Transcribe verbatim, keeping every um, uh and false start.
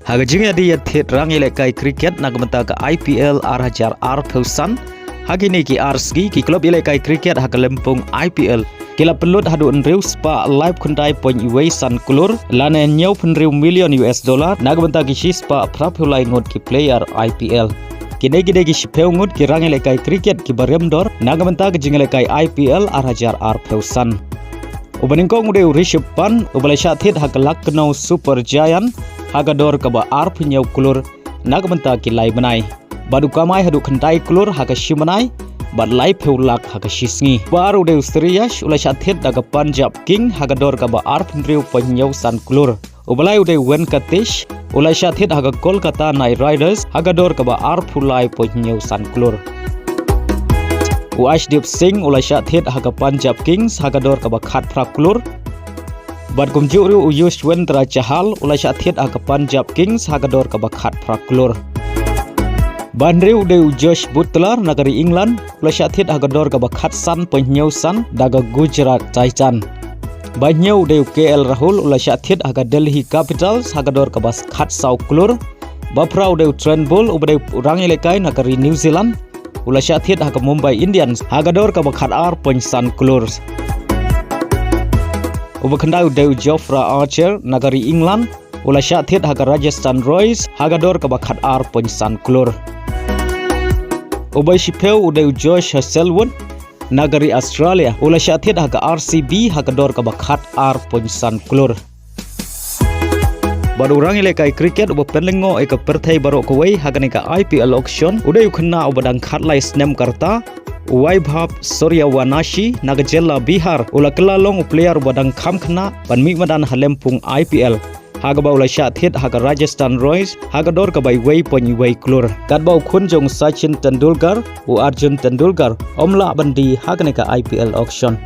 Ha ka jingïadie ïathied rang ïalehkai cricket na ka bynta ka I P L ar hajar arphew san, ha kine ki ar sngi ki club ïalehkai cricket ha ka lympung I P L ki la pynlut haduh hynriew spah laiphew khyndai point wei san klur lane hynñiewphew hynriew million U S dollar na ka bynta ki shispah phraphew lai ngut ki player I P L. Kine ki dei ki shiphew ngut ki rang ïalehkai cricket kiba rem dor na ka bynta ka jingïalehkai I P L ar hajar arphew san. Uba nyngkong u dei u Rishabh Pant uba la shah thied ha ka Lucknow Super Giant ha ka dor kaba arphew hynñiew klur na ka bynta ki lai bnai. Bad u kamai haduh khyndai klur ha ka shi bnai bad laiphew lak ha ka shi sngi. Uba ar u dei u Shreyas u la shah thied da ka Punjab King ha ka dor kaba arphew hynriew point hynñiew san klur. Uba lai u dei u Venkatesh u la shah thied ha ka Kolkata Knight Riders ha ka dor kaba arphew lai point hynñiew san klur. U Arshdeep Singh u la shah thied ha ka Punjab Kings ha ka dor kaba khatphra klur. Bad kumjuh ruh u Yuzvendra Chahal u la shah thied ha ka Punjab Kings ha ka dor kaba khatphra klur. Ba hynriew u dei u Josh Buttler na ka ri England u la shah thied ha ka dor kaba khatsan point hynñiew san da ka Gujarat Titan. Ba hynñiew u dei u K L Rahul u la shah thied ha ka Delhi Capitals ha ka dor kaba khatsaw klur. Ba phra u dei u Trent Boult uba dei u rang ïalehkai na ka ri New Zealand u la shah thied ha ka Mumbai Indians ha ka dor kaba khatar point san klur. Uba khyndai u dei u Jofra Archer na ka ri England u la shah thied ha ka Rajasthan Royals ha ka dor kaba khatar point san klur. Uba shiphew u dei u Josh Hazlewood na ka ri Australia u la shah thied ha ka R C B ha ka dor kaba khatar point san klur. Bad u rang ïalehkai cricket uba pynlyngngoh ïa ka pyrthei baroh kawei ha kane ka I P L auction u dei u khynnah uba dang khatlai snem ka rta, u Vaibhav Suryavanshi na ka jylla Bihar u la kylla long u player uba dang kham khynnah ban mih madan ha lympung I P L, ha kaba u la shah thied ha ka Rajasthan Royals ha ka dor kaba wei point wei klur. Katba u khun jong Sachin Tendulkar, u Arjun Tendulkar, um lah ban die ha kane ka I P L auction.